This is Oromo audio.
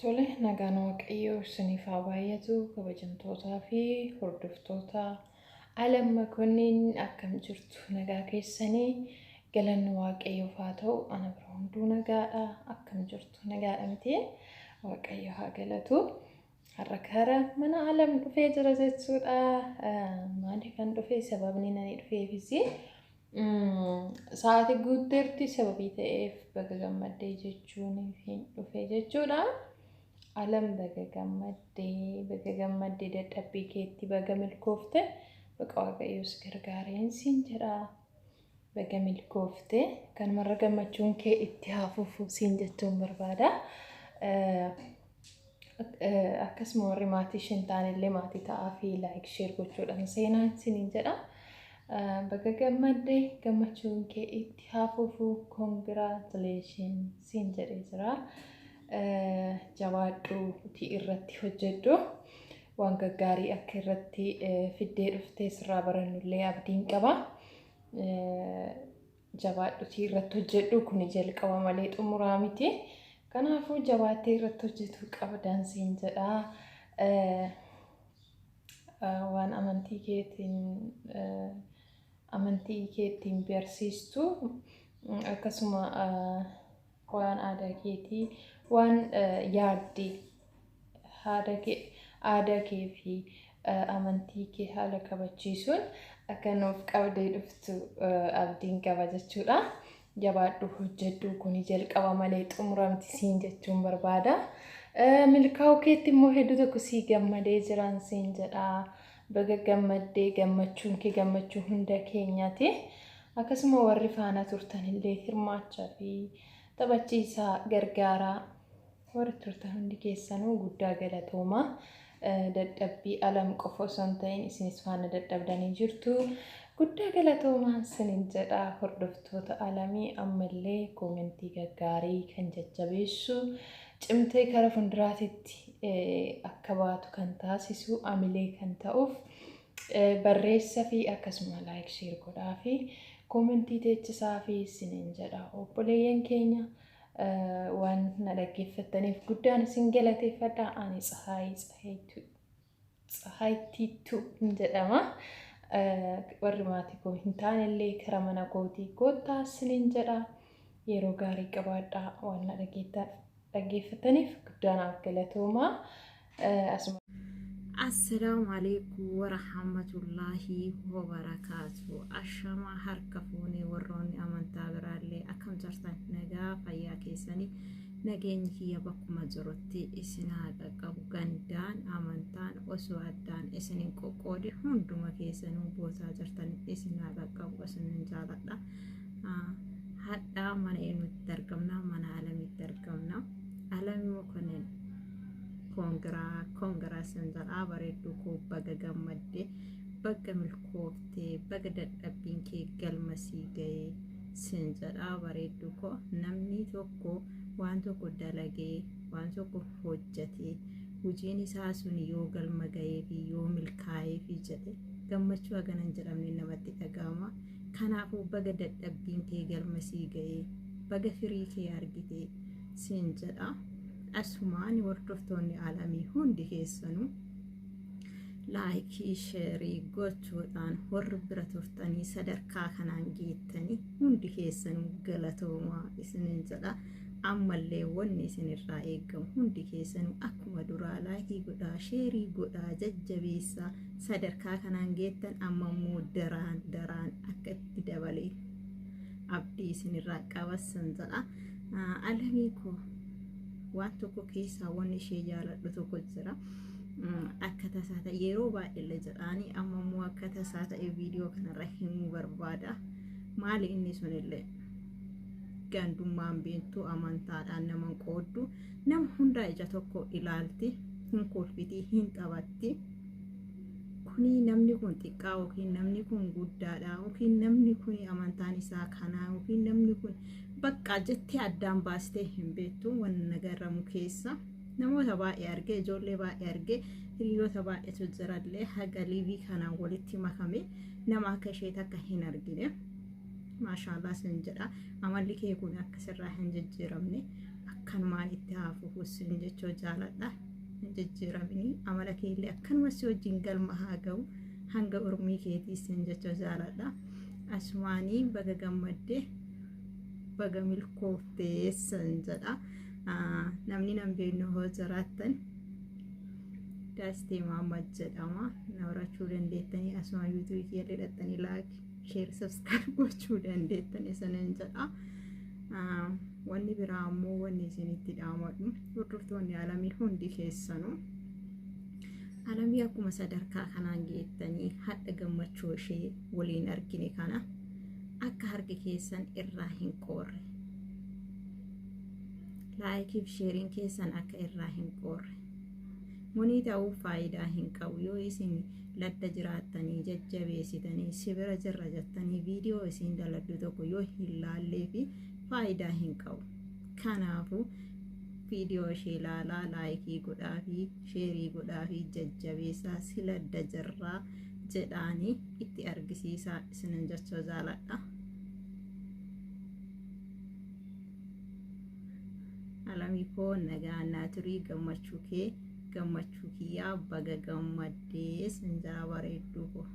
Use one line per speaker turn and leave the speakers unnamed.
Tole, nagaan Waaqayyoo isiniif haa baay'atu. Kabajamtootaa fi hordoftoota Alam Makonnin, akkam jirtu? Nagaa keessanii? Galanni Waaqayyoof haa ta'u, ana bira hunduu nagaadha. Akkam jirtu? Nagaadha miti? Waaqayyo haa galatu. Har'a kara mana Alam dhufee jira jechuudha. Maaliif kan dhufe? Sababni nani dhufeefis sa'aatii guutteerti sababii ta'eef baga gammaddee jechuun hin dhufe jechuudha. Alam, baga gammaddee, baga gammaddee, dadhabbii keetti baga milkoofte, baga Waaqayyoos gargaareen siin jedha. Baga milkoofte, kanumarra gammachuun kee itti haa fufu siin jechuun barbaada. Akkasuma warri maatii isheen taanillee maatii ta'aa fi like, share gochuudhaan seenaan isiniin jedha. Baga gammaddee, gammachuun kee itti haa fufu, congratulation siin jedhee jira. Jabaadhu, irratti hojjedhu. Waan gaggaarii akka irratti fiddee dhuftee sirraa barannullee abdiin qaba. Jabaadhutii irratti hojjedhu, kuni jalqaba malee xumuraa miti. Kanaafuu jabaattee irratti hojjetuu qabdan siin jedha. Waan amantii keetiin barsiistu, akkasuma waan aadaa keetii, waan yaadde aadaa kee fi amantii kee haala kabachiisuun akka nuuf qabdee dhuftu abdiin qaba jechuudha. Jabaadhu, hojjedhu, kuni jalqaba malee xumuramti siin jechuun barbaada. Milkaa'uu keetti immoo hedduu tokko sii gammadee jiran siin jedha. Baga gammaddee, gammachuun kee gammachuu hunda keenyaati. Akkasuma warri faana turtanillee hirmaachaa fi taphachiisaa gargaaraa warri turtan hundi keessanuu guddaa galatoomaa. Dadhabbii Alam qofa osoo hin ta'in isinis faana dadhabdanii jirtu. Guddaa galatoomaa isiniin jedha. Hordoftoota Alamii, ammallee koomentii gaggaarii kan jajjabeessu, cimtee kara fuulduraatitti akka baatu kan taasisu, amilee kan ta'uuf barreessa fi akkasuma like, share godhaa fi koomentii teechisaa fi isiniin jedha. Obboleeyyan keenya, waan na dhaggeeffattaniif guddaan isin galateeffadha. Ani Tsahaayitiitu jedhama. Warri maatii koo hin taanellee kara mana kootii koottaa isiniin jedha. Yeroo gaarii qabaadhaa. Waan na dhaggeeffataniif guddaa naaf galatoomaa.
Assalaamu alaikum warahmatullaahi wabarakaatu. Ashama harka fuunee, warroonni amantaa biraallee akkam jirtan? Nagaa fayyaa keessanii? Nageenyi kiyya bakkuma jirutti isin haa qaqqabu. Gandaan amantaan osoo addaan isin hin qoqqoodin hunduma keessanuu bootaa jirtan isin haa qaqqabu, isinin jaaladha. Hadhaa mana eenyutti argamna? Mana Alamitti argamna. Alamii Mokonnin, congra, congra sin jedhaa. Bareedduu koo, baga gammadde, baga milkooftee, baga dadhabbiin kee galma sii ga'ee sin jedhaa. Bareedduu koo, namni tokko waan tokko dalagee, waan tokko hojjetee, hojiin isaa sun yoo galma ga'ee fi yoo milkaa'ee fi jedhe gammachuu hagana hin jedhamne namatti dhaga'ama. Kanaafuu baga dadhabbiin kee galma sii ga'ee, baga firii kee argite siin jedha. Asumaan hordoftoonni Alamii hundi keessanuu like, share gochuudhaan warri bira turtanii sadarkaa kanaan geettanii hundi keessanuu galatoomaa isinin jedha. Ammallee wanni isinirraa eeggamu hundi keessanuu akkuma duraa like godhaa, share godhaa, jajjabeessaa. Sadarkaa kanaan geettan, amma immoo daraan daraan akka itti dabalee abdii isinirraa qabassan jedha. Alamii koo, waan tokko keessaa wanni ishee jaaladhu tokko jira. Akka tasaa ta'e yeroo baay'eellee jedhaanii, amma immoo akka tasaa ta'e viidiyoo kanarra himuu barbaada. Maali inni sunillee? Gandummaan beektu, amantaadhaan nama qooddu, nama hundaa ija tokko ilaalti, hin kolfitii, hin taphatti. Kuni namni kun xiqqaa yookiin namni kun guddaadha yookiin namni kun amantaan isaa kanaa yookiin namni kun bakka jettee addaan baastee hin beektu. Wanna nagaramu keessa namoota baay'ee argee, ijoollee baay'ee argee, hiriyoota baay'eetu jirallee, haga liivii kanaan walitti makame nama akka ishee takka hin argine. Maashaallah sin jedha. Amalli kee kun akka sirraa hin jijjiiramne. Akkanumaan itti haa fufu sin jechuu jaaladha. Hin jijjiiramini, amala keellee akkanuma si wajjin galma haa ga'u hanga urmii keetii sin jechuu jaaladha. Asumaanii baga gammaddee, baga milkooftee sin jedha. Namni nan beeknu hoo jiraattan, Daastee Mahammad jedhama. Na horachuu dandeettanii, asuma YouTube kiyya hidhattanii like, share, subscribe gochuu dandeettanii sanan jedha. Wanni biraa ammoo wanni isinitti dhaamadhu, hordoftoonni Alamii hundi keessanuu, Alamii akkuma sadarkaa kanaan geettanii hadha gammachuu ishee waliin argine kana akka harki keessan irraa hin qoorre, like iif share iin keessan akka irraa hin qoorre. Money ta'uu faayidaa hin qabu yoo isin ladda jiraattanii jajjabeessitanii, si bira jirra jettanii viidiyoo isiin daladdu tokko yoo hin laallee fi faayidaa hin qabu. Kanaafuu viidiyoo ishee ilaalaa, like godhaa fi share godhaa fi jajjabeessaa, si ladda jirraa jedhaanii itti argisiisaa isinin jechuu jaaladha. Alamii koo, nagaa naa turii. Gammachuu kee gammachuu kiyyaa, baga gammaddee sin jaa, bareedduu koo.